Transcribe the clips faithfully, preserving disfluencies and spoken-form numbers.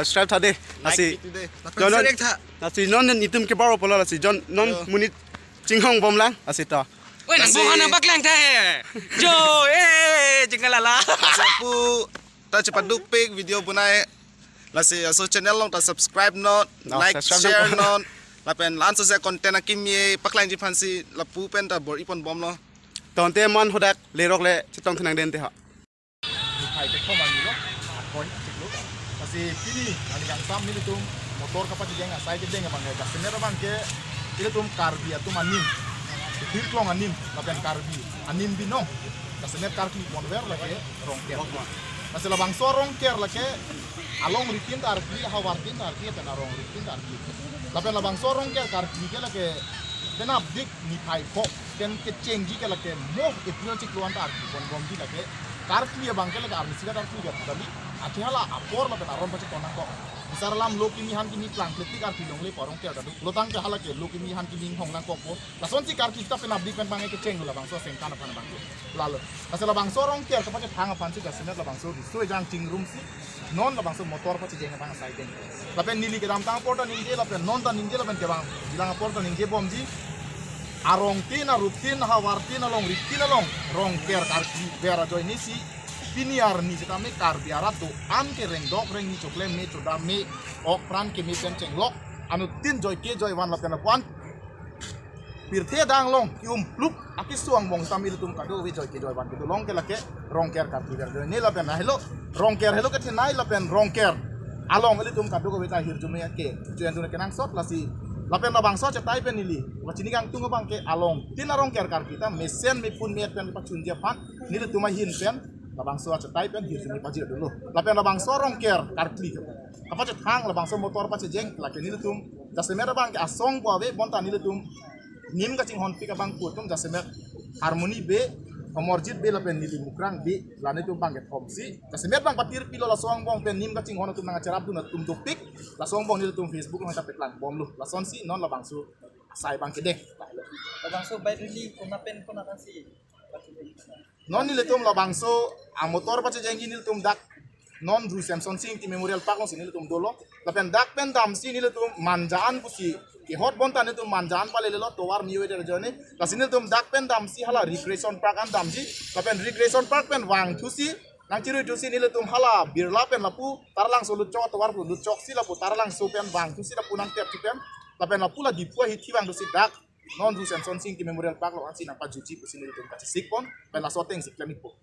Subscribe tha dei. Like lasi video dei. Lapen Jon, share tha. Lasi non netum ke baro polo lasi Jon non Yo. Monit chinghongbomlang lasi to. Weh, nang lasi bukan nang paklang tha he. Jo, eh, jingkalala. Lasi pu ta chepadukpik video bonai. Lasi aso channel along ta subscribe non, No, like, subscribe share non. Non. Lapen la-an sose content akimi paklangji aphansi lapu pen ta bor-iponbomlo. Tangte man hadak lerok le chetong thenang den te ha. Niphai kethom arni lo, akoi chiklo. Lasi pini, ani kangsam nelitum motor kapachejeng asai kedeng abang ke, jasemet abang ke, ilitum Karbi atum anim, Tirklong anim, lapen Karbi anim binong, jasemet karkli ponver lake Rongker. Lasi labangso Rongker lake, along ritin ta arkli, havar tin ta arkli, lapen arong ritin ta arkli. Lapen labangso Rongker karkli ke lake, penapdik niphai pho pen kechengji ke lake mo April chiklo an ta arkiponbomji lake. Karkli abang ke lake arnisi ta karkli ke tali. Athe hala apor lapen aron pacheton nangkok. Bisar alam lo kimi han kimi plangkletik karkli longle pu Rongker ta do. Lo tangte hala ke lo kimi han kimi inghong nangkokpo. Lasonsi karkli ta penapdik pen abang ke kecheng lo labangso asengkan aphan abang ke. Lalo. Lasi labangso Rongker kapachethang aphansi jasemet labangso riso ejang chingrumsi non labangso motor pachejeng abang asai deng. Lapen neli kedamtang apor ta ningje, lapen non ta ningje, lapen kevangjilang apor ta ningjebomji. Arong tin, arup tin, havar tin, along rit tin along Rongker karkli ver ajoine si pini arni sitame Karbi arat do-an ke rengdok rengni, choklem me, chodam me, ok pran keme pen chenglok, anuttin joike joivan lapen lapu-an pirthe adang along ke-um plup akesung angbong sitame ilitum kadokave joike joivan kedo along ke lake Rongker karkli ver ajoine lapen helo Rongker helo kethenei lapen Rongker along ilitum kadokave ta hirjume ke join dun kenangsot. Lasi lapen labangso achetai pen neli pachini kangtung abang ke along tin a-Rongker karkli ta mesen mepun me-et pen pachunji aphan nelitum ahin pen labangso achetai pen hirjume pajir dolo. Lapen labangso Rongker karkli kapachethang labangso motor pachejeng lake nelitum jasemet abang ke asong pu ave bonta nelitum nim kachinghonpik abang pu atum jasemet Harmony Bey, Amarjit Bey lapen neli Mukrang Bey, la nelitum abang kethom si jasemet abang patirpilo, laso angbong pen nim kachinghon atum nangcherap dun atum dopik, laso angbong nelitum Facebook along ta paklangbomlo. Lasonsi non labangso asai abang kedeng. Labangso bike rally kona pen kona kan si. Non nelitum labangso amotor pachejengji nelitum dak non Bru Semsonsing Ingti Memorial Park alongsi nelitum dolo. Lapen dak pen damsi nelitum Manja an pusi kehot bonta nelitum Manja an palelelo tovar me-et ajoine. Lasi nelitum dak pen damsi hala Recreation Park an damji. Lapen Recreation Park pen vangthusi nangchirui thusi nelitum hala Birla pen lapu Taralangso lutchok atovar pu lutchoksi lapu Taralangso pen vangthusi lapu nangtepthu pen. Lapen lapu la Diphu ahithi vangthusi dak non Bru Semsonsing Ingti Memorial Park along ansi nangpajuji pusi nelitum kachisikpon, pen laso atengsi klemikpo.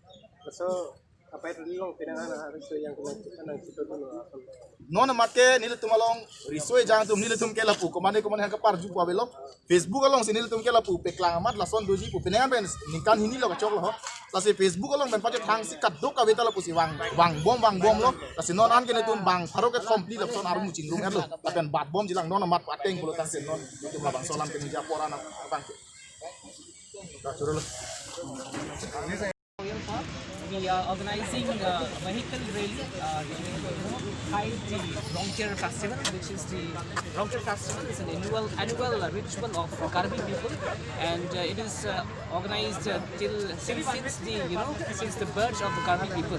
Laso apai rally along penang ana riso ejang kena nangchito dun lo ason. Non amat ke nelitum along riso ejang atum nelitum ke lapu komane komane hang kaparju pu avelo. Facebook alongsi nelitum ke lapu paklang amat lason doji pu penang pen ningkan hini lo kachoklo ho. Lasi Facebook along pen pachethangsi kadokave ta lapusi vang vangbom vangbomlo. Lasi non an ke nelitum bang pharo ke complete lapuson armu chingrum erlo. Lapen batbomjilang non amat ateng pulo tangte non nelitum labangso alam keningje apor an abang ke. Kachurlo. We are organizing a vehicle rally, uh, to hide the Rongker Festival, which is the Rongker Festival is an annual, annual, uh, ritual of Karbi people, and, uh, it is, uh, organized, uh, till, since, since the, you know, since the birth of the Karbi people.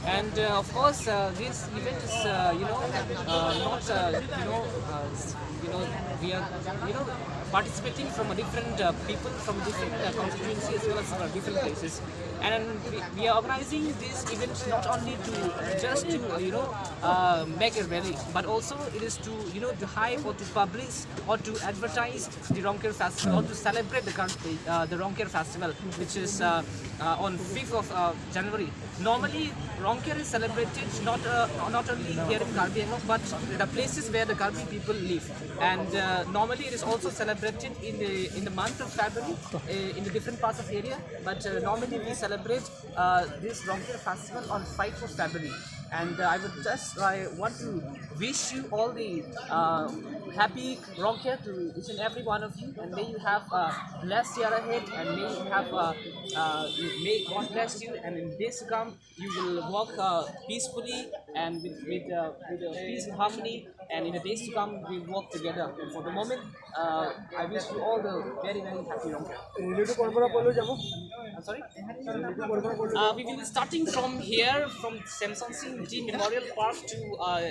And, uh, of course, uh, this event is, uh, you know, uh, not, uh, you know, uh, s-, you know, we are, you know, participating from a different, uh, people from different, uh, constituency as well as from different places. And we, we are organizing this event not only to, uh, just to, uh, you know, uh, make a rally, but also it is to, you know, to hype or to publish or to advertise the Rongker Festival or to celebrate the, Kar-, uh, the Rongker Festival, which is, uh, uh, on fifth of, uh, January. Normally, Rongker is celebrated not, uh, not only here in Karbi Anglong, but the places where the Karbi people live. And, uh, normally, it is also celebrated in the, in the month of February, uh, in the different parts of area. But, uh, normally, we celebrate, uh, this Rongker festival on fifth of February. And, uh, I would just, I want to wish you all the, uh, happy Rongker to each and every one of you, and may you have a blessed year ahead, and may you have a, uh, may God bless you, and in days to come, you will walk, uh, peacefully and with, with, uh, with, uh, peace and harmony, and in the days to come, we walk together. And for the moment, uh, I wish you all the very, very happy Rongker. Rally to korpora polo jabo? I'm sorry? Rally to korpora polo? Uh, we will be starting from here, from Semsonsing Ingti Memorial Park to, uh,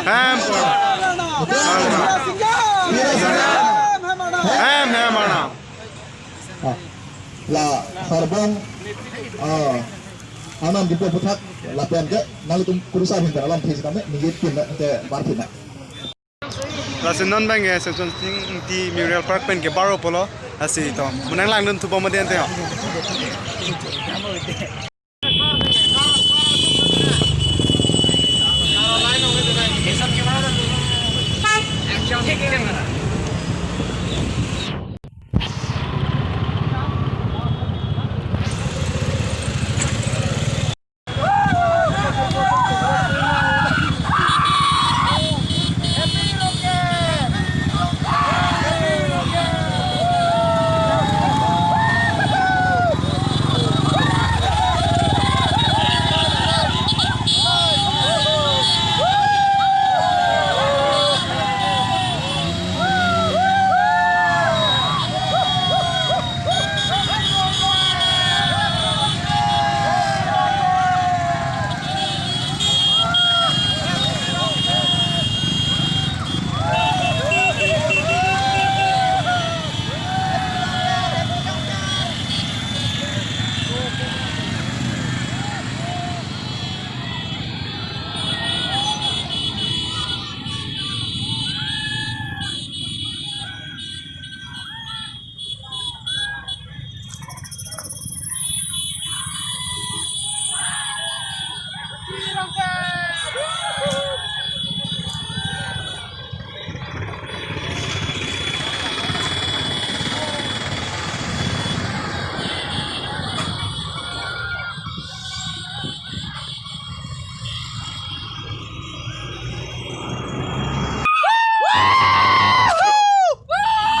Hem por. Hem, hem arnam. Ah, la Harbong, ah, anam Dimpo aphuthak lapen ke nanglitum kurusar ahin pen alamthe si nang ningje pin nang te bar pin nang. Lasi non abang ke Semsonsing Ingti Memorial Park pen ke baro pulo, lasi to mo nanglangdun thubom aden te ho.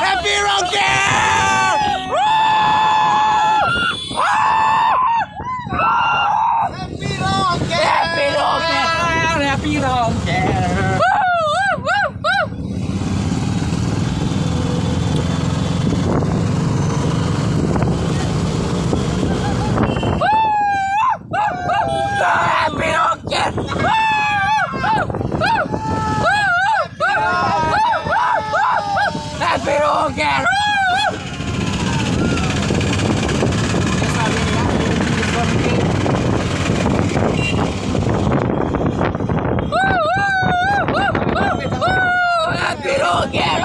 Happy Rock Year! Happy Rock Year! Happy Rock Year! Happy Rock Year! Happy Rock Year! Happy Rock Year! Happy Rock Year!